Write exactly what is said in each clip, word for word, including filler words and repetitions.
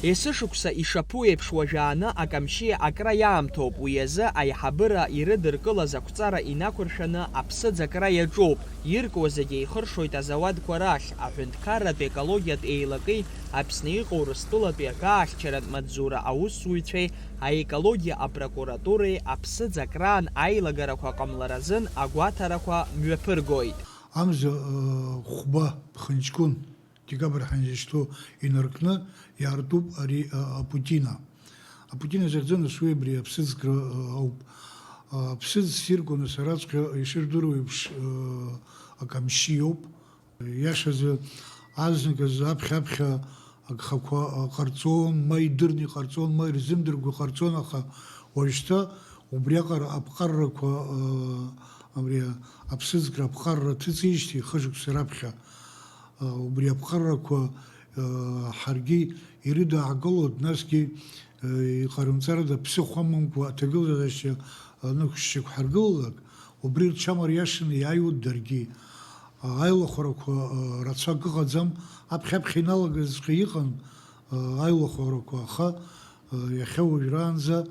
Есышықәса ишаԥу еиԥш, уажәааны Акамшьиа акра иаамҭоуп, уи азы аиҳабыра ирыдыркылаз ақәҵара инақәыршәаны аԥсыӡ акра иаҿуп, иркуа зегь еихыршоит азауадқәа рахь, аҳәынҭқарратә екологиатә еилакеи Аԥсны иҟоу Урыстәылатәи аҳәаахьчаратә маҵзура аусзуҩцәеи аекологиа апрокуратуреи аԥсыӡ акраан аилагарақәа ҟамларазын агәаҭарақәа мҩаԥыргоит. Амза, э, хәба ԥхынҷкәын, декабрь ҳанзышьҭоу инаркны иаартуп ари, э, апутина. Апутина захьӡу нас уи абри аԥсыӡкра, э, ауп. Э, аԥсыӡ ссирқәа нас араҵәҟьа ишырдыруа еиԥш, э, акамшьиоуп. Иашазы, азныказ аԥхьа-аԥхьа агхақәа ҟарҵон, ма идырны иҟарҵон, ма ирзымдыркәа иҟарҵон, аха уажәшьҭа убриаҟара аԥҟаррақәа, э, абри аԥсыӡкра аԥҟарра ҭыҵижьҭеи хышықәса раԥхьа, э, убри аԥҟаррақәа, э, ҳаргьы ирыдаагалон, насгьы, э, иҟарымҵарада ԥсыхәа амамкәа аҭагылазаашьа анықәшьшьақәҳаргылалак, убри рҽамариашаны иааиуан даргьы. Аилахәарақәа, э, рацәак ыҟаӡам, аԥхьа-аԥхьа иналагазҵәҟьа иҟан, э, аилахәарақәа, аха, э, иахьа уажәраанӡа,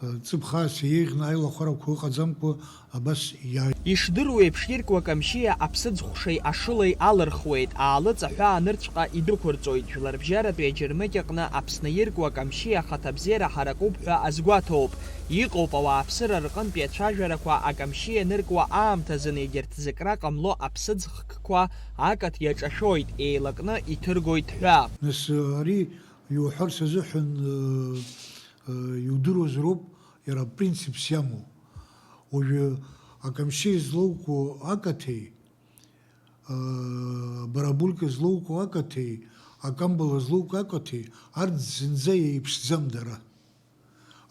э, ҵыԥх аасҭа еиӷьны аилахәарақәа ыҟаӡамкәа абас иааит. Ишдыру еиԥш, иркуа Камшьиа аԥсыӡ ҟәшеи ашылеи алырхуеит, аалыҵ аҳәаанырцәҟа идәықәырҵоит, Жәларбжьаратәи аџьармыкьа аҟны Аԥсны иркуа Камшьиа ахаҭабзиара ҳаракуп ҳәа азгәаҭоуп. Иҟоуп ауааԥсыра рҟынтәи ацәажәарақәа Акамшьиа аныркуа аамҭазын егьырҭ зыкра ҟамло аԥсыӡ хкқәа акаҭ иаҿашәоит, еилакны иҭыргоит ҳәа. Нас, ари иуҳәарц азыҳәан, э, э, иудыруазароуп иара апринципс иамоу. Уажәы Акамшьиа злоукәу акаҭеи, э, Барабулька злоукәу акаҭеи, Акамбала злоукәу акаҭеи, арҭ зынӡа еиԥшӡам дара.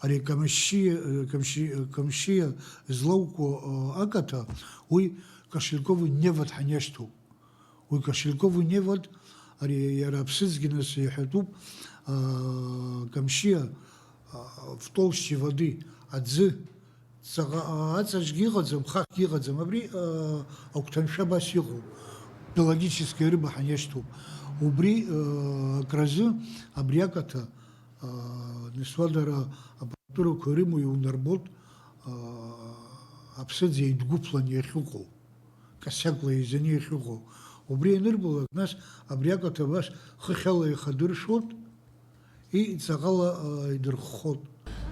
Ари Камшьиа, Камшьи-, Камшьиа злоукәу, э, акаҭа, уи Кошелькови Невод ҳаниашьҭоуп. Уи Кошелькови Невод, ари иара аԥсыӡгьы нас иҳәатәуп, э, Камшьиа, э, в толще воды, аӡы, ҵаҟа, э, аҵаҿгьы иҟаӡам, хахьгьы иҟаӡам. Абри, э, агәҭаншәа абас иҟоуп. Биологически рыба ҳаниашьҭуп. Убри, э, акразы, абри акаҭа, аа, нас уа дара апартурақәа ирымоу иунарбоит, аа, аԥсыӡ еидгәыԥлан иахьыҟоу, касиакла еизаны иахьыҟоу. Убри ианырбалак, нас абри акаҭа абас хыхьала ихадыршәуеит, и-, ҵаҟала, аа, идырххоит.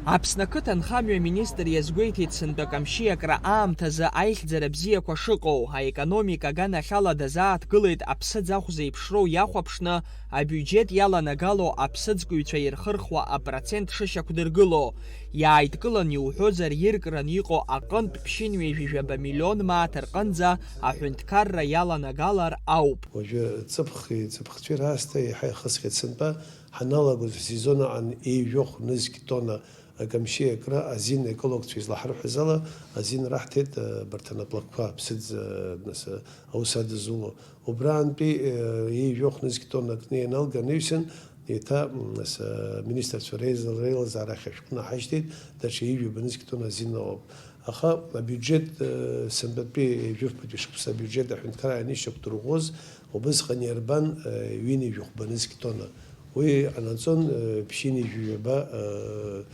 Аԥсны ақыҭанхамҩа аминистр иазгәеиҭеит сынтәа Камшьиа акра аамҭазы аихьӡара бзиақәа шыҟоу, аекономика аганахьала дазааҭгылеит аԥсыӡ ахә зеиԥшроу иахәаԥшны, абиуџьет иаланагало аԥсыӡкыҩцәа ирхырхуа апроцент шышьақәдыргыло. Иааидкылан иуҳәозар, иркран иҟоу аҟынтә ԥшьынҩажәи жәаба миллион мааҭ рҟынӡа аҳәынҭқарра иаланагалар ауп. Уажәы ҵыԥхи ҵыԥхцәеи раасҭа еиҳа ихысхьеит сынтәа, ҳаналагоз ҳсезон аҟан ҩажәи хә нызқь тонна Акамшьи акра азин аекологцәа излаҳарҳәаз ала, азин раҳҭеит, э, абарҭ анаплакқәа, аԥсыӡ, э, нас, э, аус адызуло. Убраантәи, э, ҩажәи хә нызқь тонна акны ианалга анаҩсан, еиҭа, м, нас, э, аминистрцәа реиза-, реилазаара ахь ашәҟәы наҳашьҭеит, даҽа ҩажәи жәаба нызқь тонна азин ыҟоуп. Аха абиуџьет, э, сынтәатәи ҩажәи фбатәи шықәса абиуџьет аҳәынҭқарра ианышьақәдырӷәӷәоз, убысҟан иарбан, э, ҩынҩажәи хәба нызқь тонна. Уи ҟанаҵон, э, ԥшьынҩажәи ҩаба, э,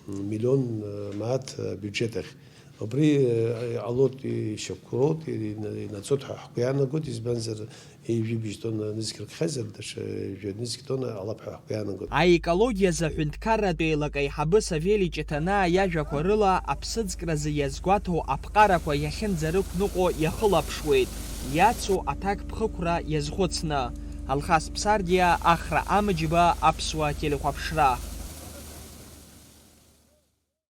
миллион, э, мааҭ, э, абиуџьет ахь. Убри, э, иҟалоит, ишьақәгылоуп, ина-, инаӡоит ҳәа ҳгәы иаанагоит, избанзар, ҩажәи быжь тонна нызқь ркхьазар, даҽа жәа нызқь тонна ҟалап ҳәа ҳгәы иаанагоит. Аекологиазы аҳәынҭқарратә еилак аиҳабы Савели Ҷыҭанаа иажәақәа рыла, аԥсыӡкразы иазгәаҭоу аԥҟарақәа иахьынӡарықәныҟәо иахылаԥшуеит, иацу аҭакԥхықәра иазхәыцны. Алхас Ԥсардиа, Ахра Амыџьба, Аԥсуа телехәаԥшра.